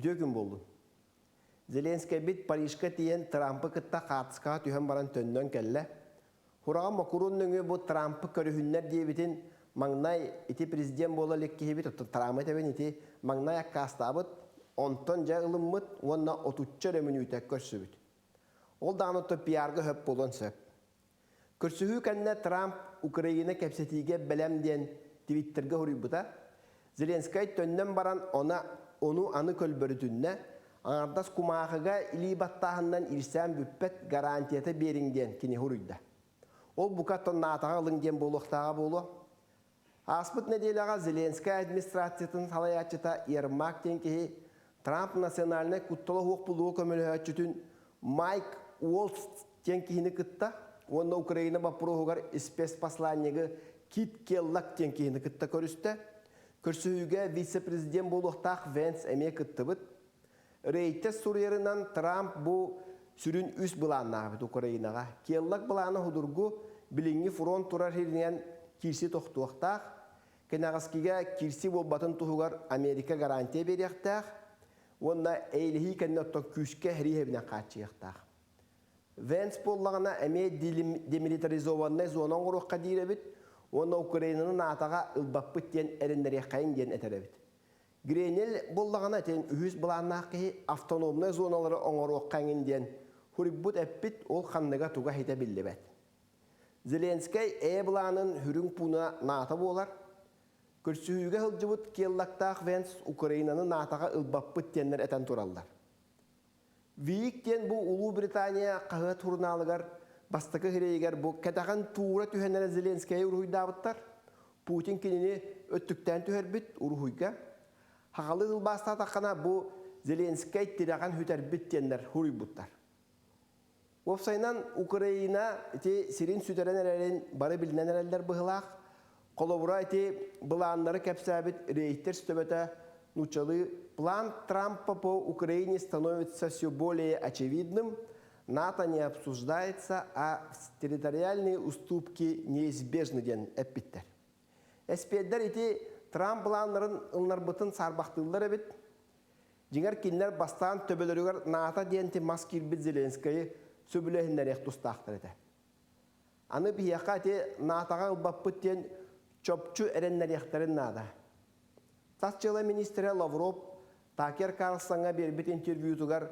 Үтүө күн буоллун. Зеленскэйбит Парижка тиийэн Трампы кытта хаартыскаҕа түһэн баран төннөн кэллэ. Хураҕа Макрон нөҥүө бу Трампы көрүһүннэр диэбитин маҥнай ити президент буола илик киһибит, оттон Трампы этэбин ити маҥнай аккаастаабыт, онтон дьэ ылыммыт уонна отучча эрэ мүнүүтэ көрсүбүт. Ол даҕаны оттон пиарга сөп буолуон сөп. Көрсүһүү кэннэ Трамп Украина кэпсэтиигэ бэлэм диэн Твиттергэ суруйбута. Зеленскэй төннөн баран она ону аны көлбөрүтүннэ, аҥардас кумаахыга илии баттааһынынан иирсээн бүппэт гарантията биэриҥ диэн кини суруйда. Ол бука тоннаатаҕа ылыҥ диэн буолуохтааҕа буолуо. Ааспыт нэдиэлэҕэ Зеленскэй администрациятын салайааччыта Ермак диэн киһи Трамп национальнай куттала суох булууга көмөлөһөөччүтүн Майк Уолтс диэн киһини кытта уонна Украина боппуруоһугар спецпосланнигы Кит Келлак диэн киһини кытта көрүстэ. Көрсүһүүгэ вице-президент буолуохтаах Венс эмиэ кыттыбыт. Рейтер суруйарынан Трамп бу сүрүн үс былааннаах эбит Украинаҕа. Келлак былаана судургу, билиҥҥи фронт турар сиринэн киирси тохтуохтаах, кэнэҕэскигэ киирсии буолбатын туһугар Америка гарантия биэриэхтээх уонна эйэлэһии кэннэ оттон күүскэ эриэһэбинэн хааччыйыахтаах. Венс буоллаҕына эмиэ демилитаризованнай зона оҥоруохха диир эбит уонна Украинаны НАТО-ҕа ылбаппыт диэн эрэннэриэххэйиҥ диэн этэр эбит. Гренель буоллаҕына этин үһүс былааннаах киһи автономнай зоналары оҥоруохха эҥин диэн хуруйбут эппит ол ханныга туга ситэ биллибэт. Зеленскэй ээ былаанын үрүҥ пууна НАТО буолар. Көрсүһүүгэ сылдьыбыт Келлактаах Венс Украинаны НАТО-ҕа ылбаппыт диэннэр этэн тураллар. Вик диэн бу Улуу Британия хаһыат сурунаалыгар бастакы сирэйигэр бу кэтэҕин туура түһэн эрэ Зеленскэйи уруһуйдаабыттар. Путин кинини өттүктээн түһэрбит уруһуйга. Сахалыы тылбаастаатаххына бу Зеленскэй тирэҕин сүтэрбит диэннэр суруйбуттар. Уопсайынан, Украина ити сирин сүтэрэн эрэрин бары билинэн эрэллэр быһыылаах. Холобура, ити былааннары кэпсээбит Рейтерс төбөтө нууччалыы «План Трампа по Украине становится все более очевидным, НАТО не обсуждается, а территориальные уступки неизбежны» диэн эппиттэр. Эспиэрдэр ити Трамп былааннарын ылынарбытын саарбахтыыллар эбит. Дьиҥэр кинилэр бастаан төбөлөрүгэр НАТО диэн мас киирбит Зеленскэйи сөбүлэһиннэриэх тустаахтар этэ. Аны биһиэхэ ити НАТО-ҕа ылбаппыт диэн чопчу эрэннэриэхтэрин наада. Тас дьыала министрэ Лавров Такер Карлсоҥҥа биэрбит интервьютугар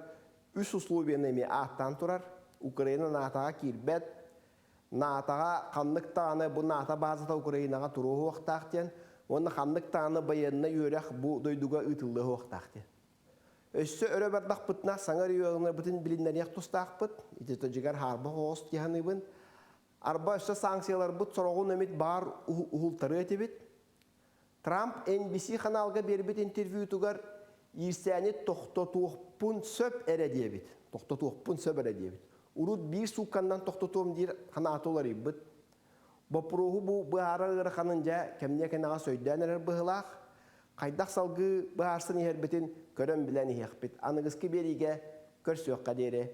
үс условияны эмиэ ааттаан турар. Украина НАТО-ҕа киирбэт, НАТО-ҕа ханнык даҕаны бу НАТО баазата Украинаҕа туруоһуохтаах диэн уонна ханнык даҕаны байыаннай үөрэх бу дойдуга ыытыллыахтаах диэн. Өссө өрө бардахпытына саҥа регионнарбытын билиннэриэх тустаахпыт. Ити дьигэр хаарбах оҕус дии саныыбын. Арба өссө санкцияларбыт сороҕун эмит баар уһултарыа этибит. Трамп NBC ханаалга биэрбит интервьютугар иирсээни тохтотуохпун сөп эрэ диэбит. Тохтотуохпун сөп эрэ диэбит. Урут биир суукканнан тохтотуом диир ханаата уларыйбыт. Боппуруоһу бу быһаарар ыараханын дьэ кэмниэ кэнэҕэс өйдөөн эрэр быһыылаах. Хайдах салгыы быһаарсан иһэрбитин көрөн билэн иһиэхпит. Аныгыскы биэриигэ көрсүөххэ диэри.